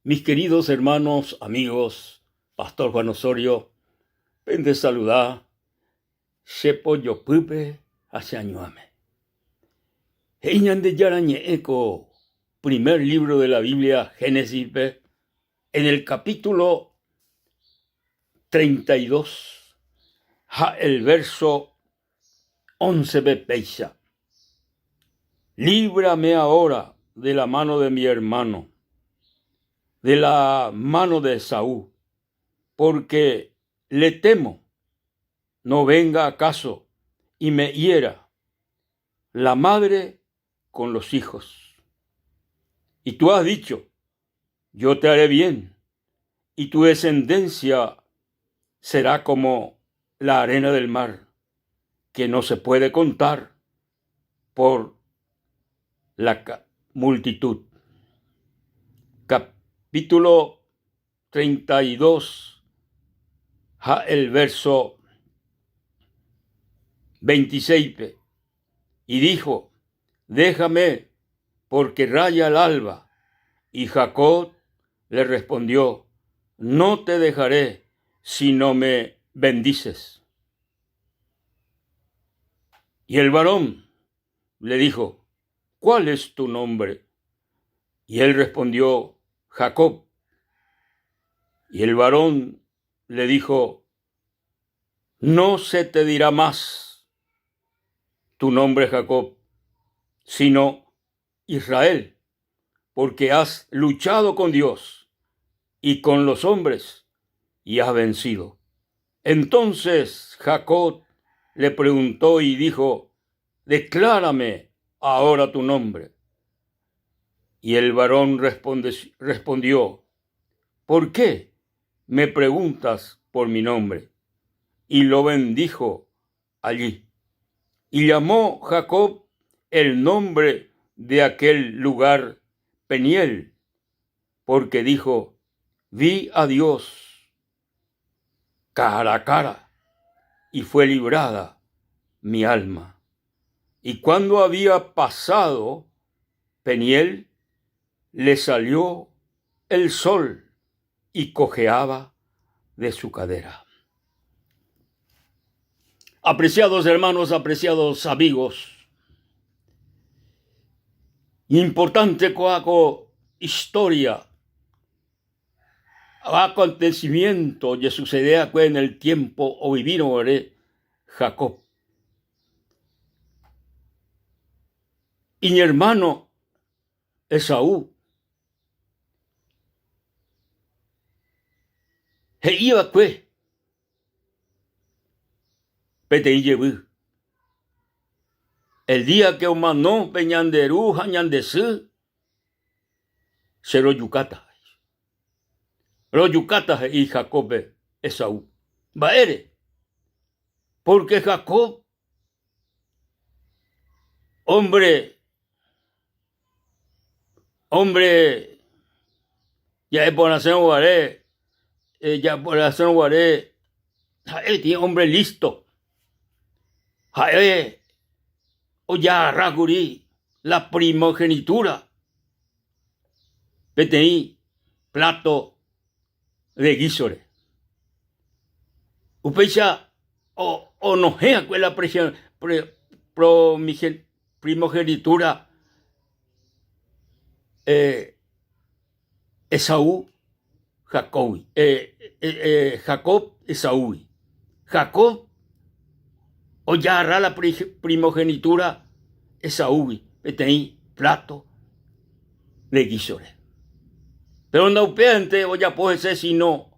Mis queridos hermanos, amigos, Pastor Juan Osorio, pende saluda che pojopýpe ha che añuãme. He'i Ñandejára Ñe'ẽ ko primer libro de la Biblia, Génesis-pe, en el capítulo 32 ha el verso 11-pe péicha, Líbrame ahora de la mano de mi hermano, de la mano de Esaú, porque le temo, no venga acaso y me hiera la madre con los hijos. Y tú has dicho, yo te haré bien, y tu descendencia será como la arena del mar, que no se puede contar por la multitud. Capítulo 32 ha el verso 26-pe. Y dijo, Déjame, porque raya el alba. Y Jacob le respondió, No te dejaré si no me bendices. Y el varón le dijo, ¿Cuál es tu nombre? Y él respondió, Jacob. Y el varón le dijo, No se te dirá más tu nombre Jacob, sino Israel, porque has luchado con Dios y con los hombres y has vencido. Entonces Jacob le preguntó y dijo, Declárame ahora tu nombre. Y el varón respondió, ¿Por qué me preguntas por mi nombre? Y lo bendijo allí. Y llamó Jacob el nombre de aquel lugar Peniel, porque dijo, Vi a Dios cara a cara, y fue librada mi alma. Y cuando había pasado Peniel, le salió el sol y cojeaba de su cadera. Apreciados hermanos, apreciados amigos, importante ko'ã ko historia acontecimiento ojesucedeakue en el tiempo ovivírõ guare Jacob. Iñermano Esaú he'i va'ekue peteĩ jevy, El día que omano pe ñande ru ha ñande sy, che rojukáta. Rojukáta, he'i Jacóbpe Esaú. Mba'ére? Pórke Jacob, hombre Hombre, ja'e porãsérõ guare, ja'e porãsérõ guare ha'e peteĩ hombre listo. Ha'e ojagarra kuri la primogenitura peteĩ plato de guísore. Upéicha onohẽ va'ekue la primogenitura Esaú Jacóbgui, Jacob Esaúgui. Jacob ojagarra la primogenitura Esaúgui peteĩ plato de guísore. Péro ndaupévante ojapo hese síno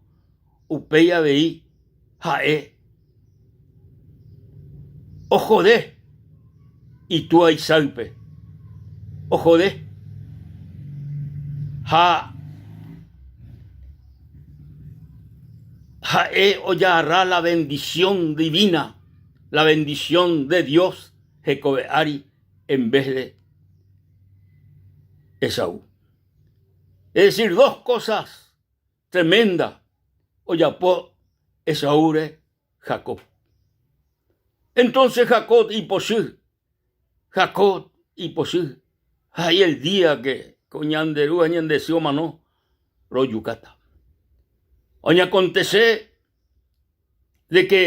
upéi avei ha'e ojode itúa Isaácpe, ojode ha ha'e ojagarra la bendición divina, la bendición de Dios hekove ári en vez de Esaú. Es decir, dos cosas tremendas ojapo Esaúre Jacob. Entonces Jacob ipochy, Jacob ipochy, ha el día que ko ñande ru ha ñande sy omano. Rojukáta. Oñakontese de que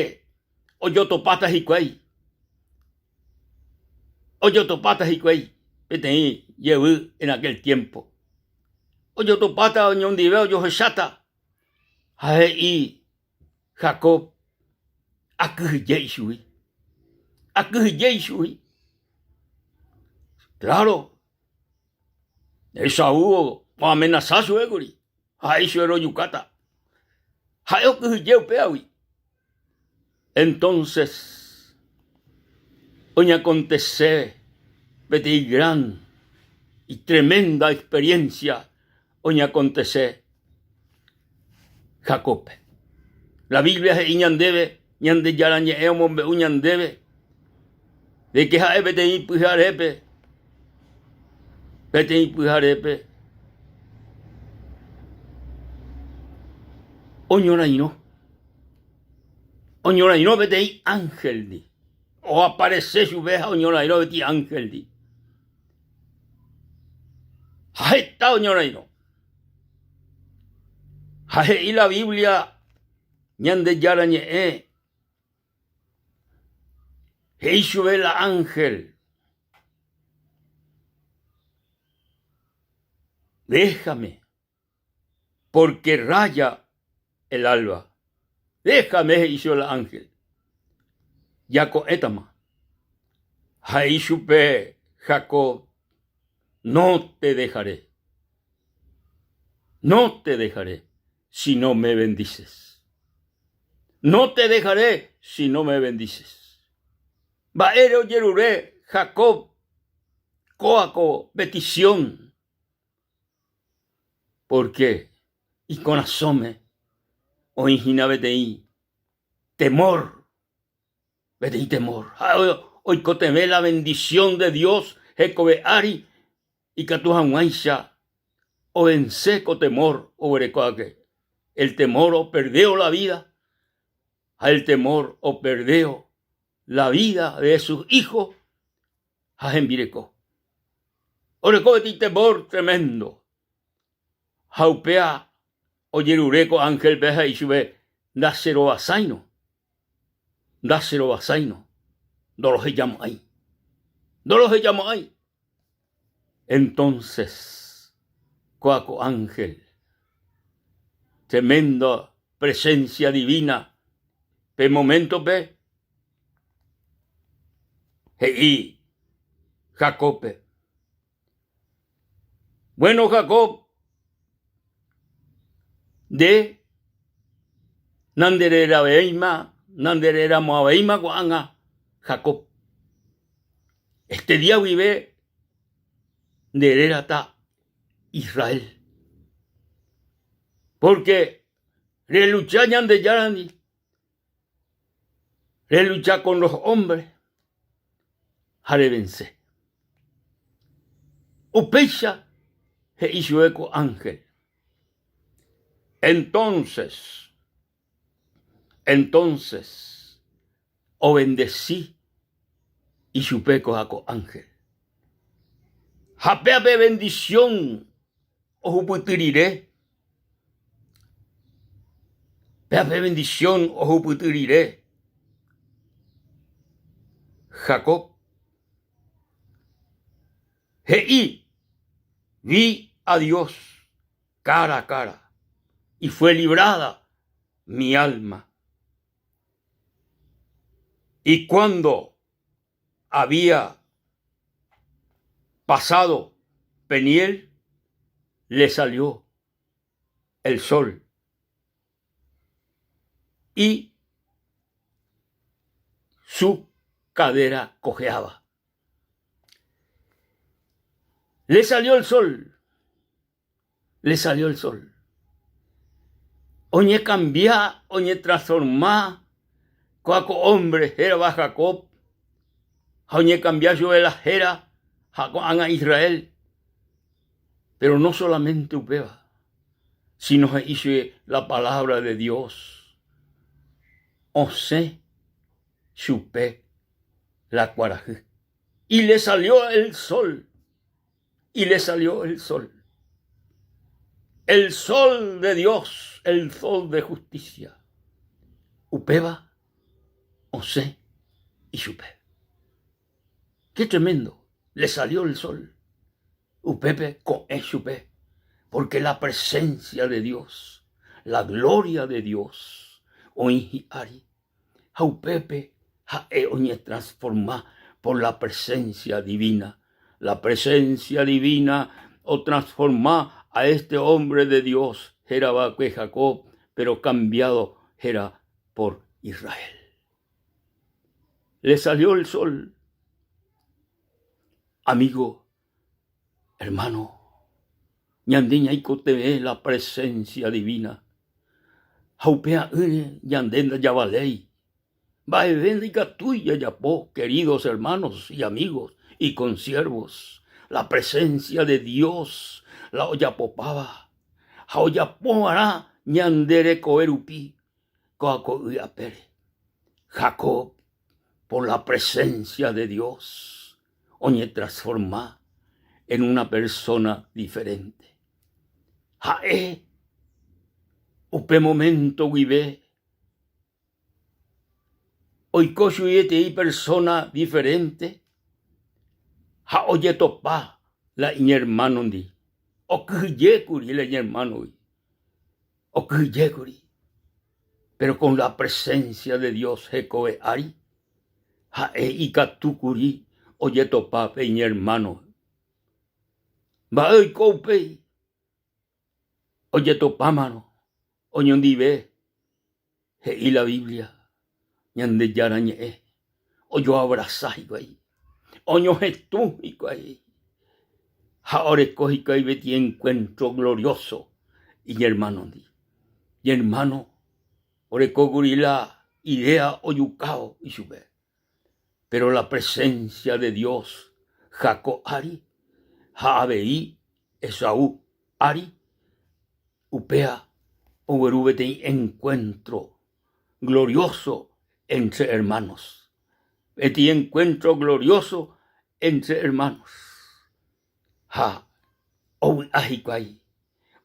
ojotopáta hikuái, ojotopáta hikuái peteĩ jevy en aquel tiempo. Ojotopáta oñondive ojohecháta ha he'i Jacob akyhyje ichugui, akyhyje ichugui. Claro, Esaú oamenasa chupe kuri ha he'i chupe rojukáta. Ha'e okyhyje upévagui. Entonces oñakontese peteĩ gran y tremenda experiencia oñakontese Jacóbpe. La Biblia he'i ñandéve, Ñandejára Ñe'ẽ omombe'u ñandéve de que ha'e peteĩ pyharépe, peteĩ pyharépe oñorairõ, oñorairõ peteĩ ángelndi, oaparese chupe ha oñorairõ peteĩ ángelndi. Ha heta oñorairõ. Ha he'i la Biblia Ñandejára Ñe'ẽ he'i chupe la ánhel, Déjame, pórke raya el alba. Déjame he'i chupe la ánhel, Jako'ẽtama. Ha he'i chupe Jacob, No te dejaré, no te dejaré si no me bendices. No te dejaré si no me bendices. Mba'ére ojerure Jacob kóa ko petición? Pórke ikorasõme oĩ hína peteĩ temor Peteĩ temor. Ha'e oikotevẽ la bendición de Dios hekove ári ikatu hag̃uáicha ovense ko temor oguerekóvake. El temor operdéo la vida ha el temor operdéo la vida de sus hijos ha hembireko. Oreko peteĩ temor tremendo ha upéva ojerure ko ángelpe ha he'i chupe ndacherovasáirõ Ndacherovasáirõ, ndorohejamo'ãi. Ndorohejamo'ãi. Entonces, kóa ko ángel, tremenda presencia divina pe momento-pe, he'i Jacóbpe, Bueno Jacob, nde nandereravéima, nandereramo'ãvéima ko'ág̃a Jacob. Este día guive nde rérata Israel. Pórke relucha Ñandejárandi, Relucha con los hombres ha revense. Upéicha he'i chupe ko ánhel. Entonces, entonces obendeci ichupe ko'ã ko ánhel. Ha péa pe bendición ohupyty rire, péa pe bendición ohupyty rire Jacob he'i, Vi a Dios cara a cara y fue librada mi alma. Y cuando había pasado Peniel, le salió el sol y su cadera cojeaba. Le salió el sol, le salió el sol. Oñekambia, oñetransforma kóa ko hombre hérava Jacob ha oñekambia chupe la héra ha ko'ág̃a Israel. Pero no solamente upéva, sino he'i chupe la palabra de Dios osẽ chupe la kuarahy. Y le salió el sol, y le salió el sol. El sol de Dios, el sol de justicia. Upéva osẽ ichupe. Qué tremendo, le salió el sol. Upépe ko'ẽ chupe, porque la presencia de Dios, la gloria de Dios oĩ hi'ári. Ha upépe ha'e oñetransforma por la presencia divina. La presencia divina otransforma a este hombre de Dios hérava'ekue Jacob, pero cambiado héra por Israel. Le salió el sol. Amigo, hermano, ñande ñaikotevẽ la presencia divina. Ha upea'ỹre ñande ndajavaléi. Mba'eve ndaikatúi jajapo, queridos hermanos y amigos y consiervos, la presencia de Dios la ojapopáva ha ojapova'erã ñande rekove rupi kóa ko yvy apére. Jacob, por la presencia de Dios, oñetransforma en una persona diferente. Ha'e upe momento guive oiko chugui peteĩ persona diferente ha ojetopa la iñermánondi. Okyhyjékuri la iñermánogui. Okyhyjékuri. Péro con la presencia de Dios hekove ári, ha'e ikatúkuri ojetopa pe iñermáno. Mba'e oiko upéi ojetopámarõ oñondive He'i la Biblia, Ñandejára Ñe'ẽ ojoavrasa hikuái, oñohetũ hikuái ha oreko hikuái peteĩ enkuéntro glorióso iñermánondi. Iñermáno orekókuri la idéa ojukávo ichupe, péro la presénsia de Dios Jacob ári ha avei Esaú ári Upéva ogueru peteĩ enkuéntro glorióso éntre ermános. Peteĩ enkuéntro glorióso éntre ermános. Ha ovy'a hikuái,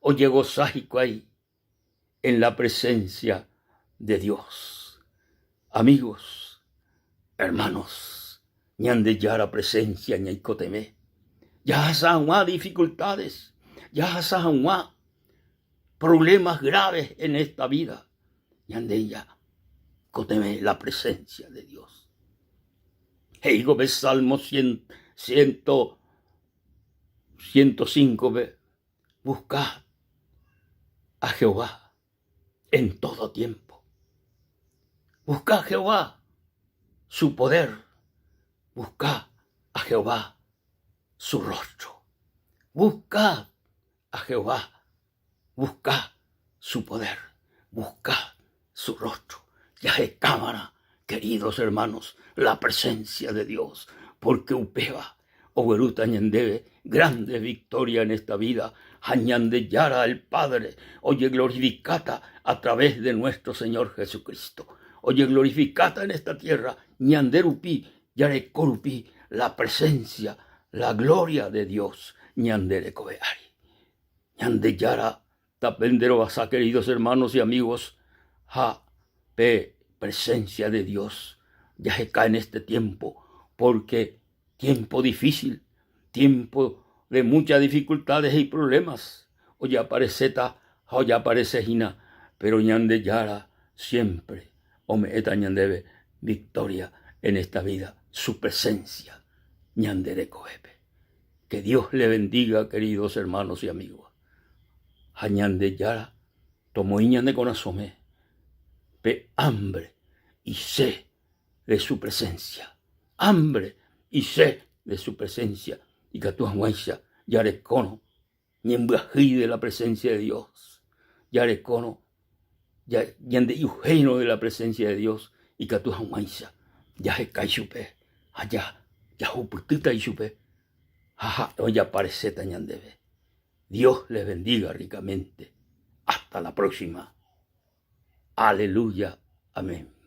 ojegosa hikuái en la presénsia de Dios. Amigos, hermanos, Ñandejára presencia ñaikotevẽ jahasa hag̃ua dificultades, jahasa hag̃ua problemas graves en esta vida. Ñande ñaikotevẽ la presencia de Dios. He'íko pe Salmo 105-pe, Buscad a Jehová en todo tiempo. Buscad a Jehová su poder. Buscad a Jehová su rostro. Buscad a Jehová. Buscad su poder. Buscad su rostro. Jahekáva'erã, queridos hermanos, la presencia de Dios, porque upéva oguerúta ñandéve grandes victorias en esta vida ha Ñandejára el Padre ojeglorifikáta a través de nuestro Señor Jesucristo. Ojeglorifikáta en esta tierra ñande rupi, jareko rupi la presencia, la gloria de Dios ñande rekove ári. Ñandejára tapenderovasa queridos hermanos y amigos ha pe presencia de Dios jaheka en este tiempo porque tiempo difícil, tiempo de muchas dificultades y problemas ojeapareséta ha ojeaparese hína, pero Ñandejára siempre ome'ẽta ñandéve victoria en esta vida, su presencia ñande rekovépe. Que Dios le bendiga, queridos hermanos y amigos. Ha Ñandejára tomoĩ ñane korasõme pe hambre y sed de su presencia. Hambre y sed de su presencia. Ikatu hag̃uáicha jarekórõ ñembyahýi de la presencia de Dios. Jarekórõ ñande'yuhéirõ de la presencia de Dios ikatu hag̃uáicha jaheka ichupe ha jahupytýta ichupe ha ha'e ojapareséta ñandéve. Dios les bendiga ricamente. Hasta la próxima. Aleluya. Amén.